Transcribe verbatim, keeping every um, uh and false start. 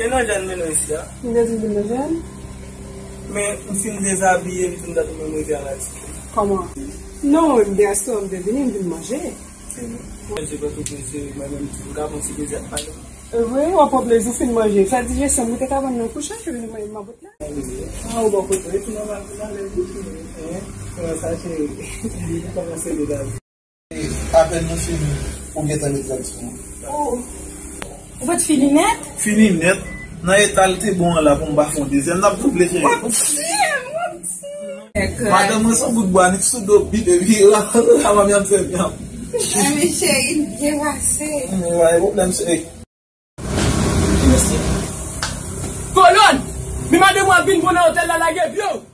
E nan jèn men nan isi a. M te di m vin nan jèn. Men m fin dezabiye, m fin dat mwen rete a la ti. Kòman? Non, m te aswè, m te vini, m vin manje. Manje pa tou plezi, mwen menm tou, m ka pran ti plezi ap pale. Vre, w ap pran plezi, w fin manje. Fè dijesyon, m te ka vann nan kouche, epi vini manje m ap la. Ah, ou bò kote, epi nòmal, vin ale, wi, cheri. Hein? Kòman sa, cheri? Kòman se degaje? Apèn nou fini, ou gentan met zam sou mwen. Oh. Ou pa t fini nèt? Fini nèt. Nan eta l te bon an la pou m pa fè yon dezyèm, n ap double, cheri. W ap tiye m, w ap tiye m. Madanm mwen se yon bout bwa, ni sou do, bib, epi la, la, manmi ap fè byen. Ay, men cheri, byen pase. Mwen pa gen pwoblèm, cheri. Mesye. Kolòn! Mi madanm mwen ap vin bon nan otèl la, lage pye w!